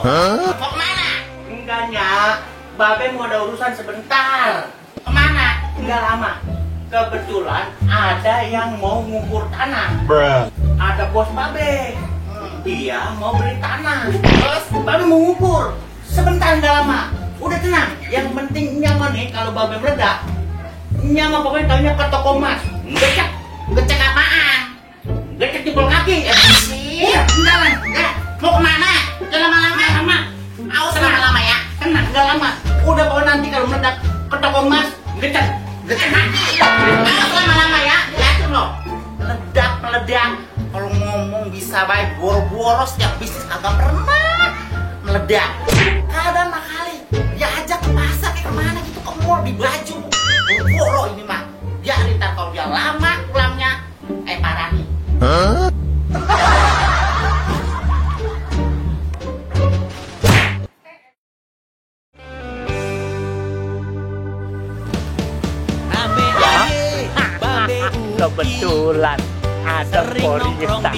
Mau kemana? Enggaknya, Babe mau ada urusan sebentar. Kemana? Enggak lama. Kebetulan ada yang mau ngukur tanah. Ada bos Babe. Dia mau beli tanah. Terus Babe mau ngukur. Sebentar, enggak lama. Udah tenang. Yang penting nyaman nih kalau Babe meledak. Nyaman pokoknya tanya ke toko emas. Gecek. Gecek apaan? Gecek jempol kaki. Enggak. Mau kemana? Jangan lama-lama. Awas lama-lama ya. Tenang, enggak lama. Udah bawa nanti kalau meledak ke toko emas, gecek kaki. Awas lama-lama ya. Yakin loh. Meledak. Kalau ngomong bisa baik boro-boro setiap bisnis kagak pernah meledak. Kadang mah kali diajak ke pasar kayak kemana gitu, ke mall di baju. Boro-boro ini mah. Biarin ntar kalau dia lama pulangnya, parah nih. Kebetulan ada Korista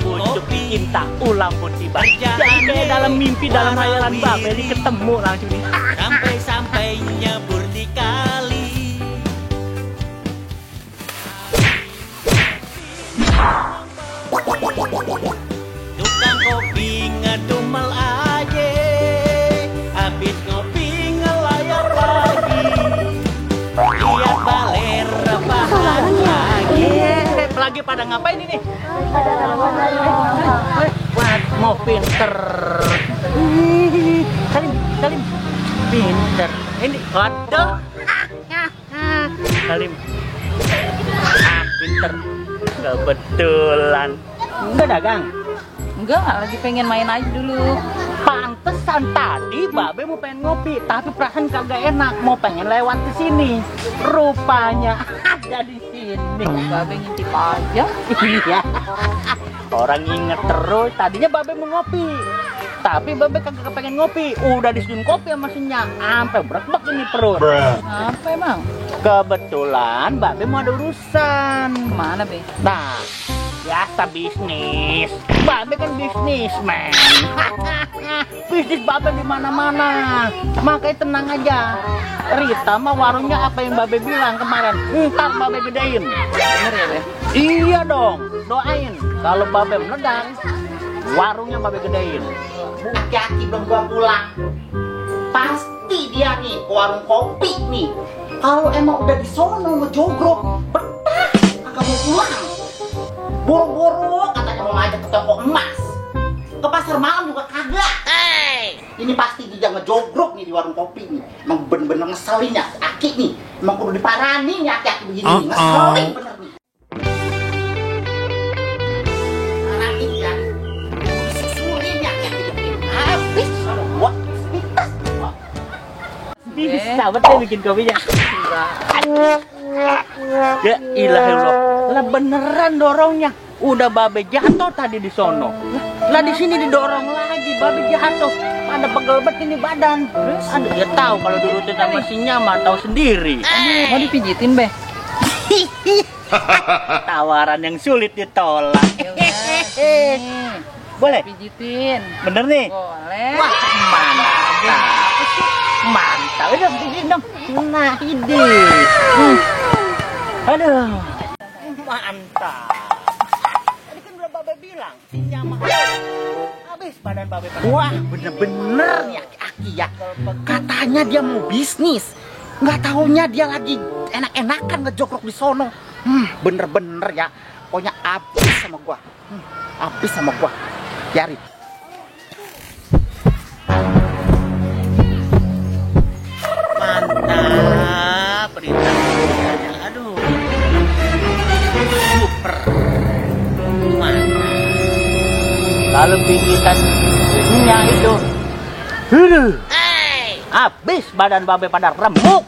untuk cinta ulang pun tiba. Jadi kayak dalam mimpi, dalam hayalan Babe ini ketemu langsung nih. Sampai nyebur di kali. Tukang kopi ngedumel aja, habis ngopi ngelayar lagi. Lihat baler rebahan lagi. Lagi pada ngapain ini? Wah, mau pinter. Salim. Pinter. Ini, waduh. Salim. Pinter. Kebetulan. Enggak dagang? Enggak, lagi pengen main aja dulu. Pantesan tadi Babe mau pengen ngopi, tapi perasaan kagak enak, mau pengen lewat ke sini. Rupanya ada di sini. Babe ngintip aja. Iya. Orang inget terus, tadinya Babe mau ngopi. Tapi Babe kagak pengen ngopi, udah disusun kopi sama sinya, sampai brak-brak ini perut. Apa emang? Kebetulan Babe mau ada urusan. Kemana, Be? Nah, biasa bisnis. Babe kan bisnismen. Bisnis Babe di mana-mana. Makanya tenang aja. Rita mah warungnya apa yang Babe bilang kemarin. Ntar Babe gedein. Bener ya, Be? Iya dong. Doain. Kalau Babe meledak, warungnya Babe gedein. Bukaki belum gua pulang. Pasti dia nih ke warung kopi nih. Kalau emang udah di sono ngejogrok, betah kagak mau pulang. Boro-boro katanya mau ngajak ke toko emas. Ke pasar malam juga kagak. Ini pasti dia ngejogrok nih di warung kopi nih. Emang bener-bener ngeselin ya Aki nih. Emang kudu diparani nih Aki begini nih. Ngeselin bener nih. Parani ya. Susulin ya Aki begini. Habis gua pitas gua. Bisa betul bikin kopinya. Ya ilah, lah beneran dorongnya. Udah Babe jatuh tadi di sono. Lah di sini didorong lagi, Babe jatuh. Ada pegel banget ini badan. Aduh, dia tahu kalau dirutin sama si Nyama, tahu sendiri. Mau dipijitin, Be? Tawaran yang sulit ditolak. Boleh? Pijitin. Bener nih? Boleh. Wah, mantap. Mantap. Udah pijitin dong. Nah, ide. Aduh. Mantap. Tadi kan udah Babe bilang, si Nyama habis badan Babe. Wah, bener-bener ya Aki ya. Katanya dia mau bisnis. Nggak taunya dia lagi enak-enakan ngejogrok di sono. Bener-bener ya. Pokoknya habis sama gua. Habis sama gua. Biarin. Mantap beritanya. Aduh. Super. Mantap. Kalau pijitannya itu, habis badan babe pada remuk.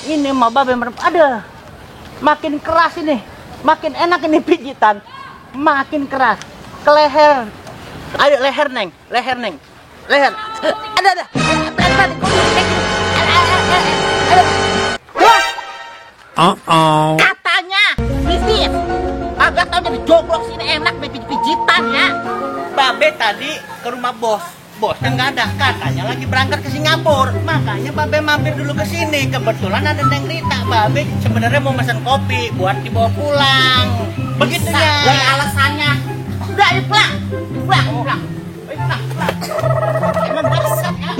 Ini mah babe merem, ada. Makin keras ini, makin enak ini pijitan, makin keras. Ke leher, ayo leher neng, leher. Ada. Katanya, bisnis. Agak tau jadi jogrok sini enak pijitan ya. Babe tadi ke rumah bos. Bosnya nggak ada, katanya lagi berangkat ke Singapura. Makanya Babe mampir dulu ke sini. Kebetulan ada Neng Rita. Babe sebenarnya mau pesan kopi buat dibawa pulang. Begitu ya. Dari alasannya. Udah, ayo pulang. Pulang. Emang dasar ya.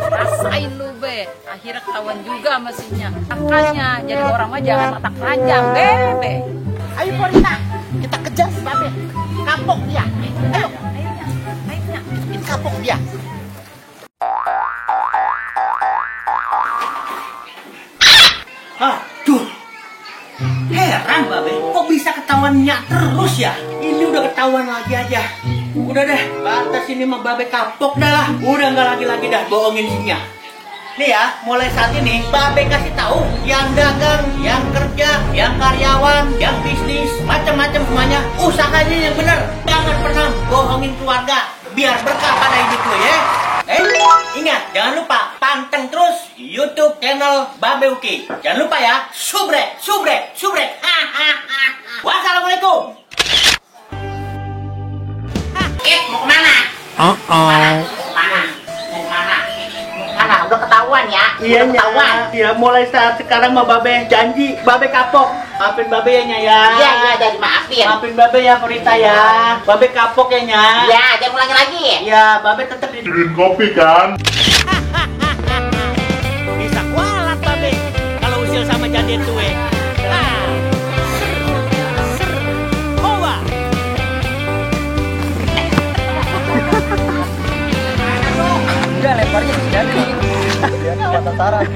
Rasain lu be, akhirnya ketahuan juga mesinnya. Makanya jadi orang mah jangan mata keranjang be. Ayo Rita, kita kejar si Babe. Kapok dia. Ayo. Kita kapok dia. Aduh. Heran Babe, kok bisa ketahuannya terus ya? Ini udah ketahuan lagi aja. Udah deh, batas ini mah Babe kapok dah lah. Udah nggak lagi dah bohongin sinya. Nih ya, mulai saat ini Babe kasih tahu yang dagang, yang kerja, yang karyawan, yang bisnis, macam-macam semuanya usahanya yang bener. Jangan pernah bohongin keluarga, biar berkah pada hidup lo ya. Ingat, jangan lupa panteng terus YouTube channel Babe Uki. Jangan lupa ya, subrek. Wassalamualaikum. Mau kemana? Mau kemana? Udah ketahuan ya? Iya, ketahuan. Iya, mulai saat sekarang mah Babe janji, Babe kapok. Maafin Babe ya, Nya ya. Iya, jadi maafin. Maafin Babe ya, Rita ya. Babe kapok ya, Nya. Iya, jangan ulangi lagi. Iya, Babe tetap Bikinin kopi kan? Bisa kualat Babe kalau usil sama jadian tuwe. Owa. Udah lemparnya ke sini. Dia di Pantasaran.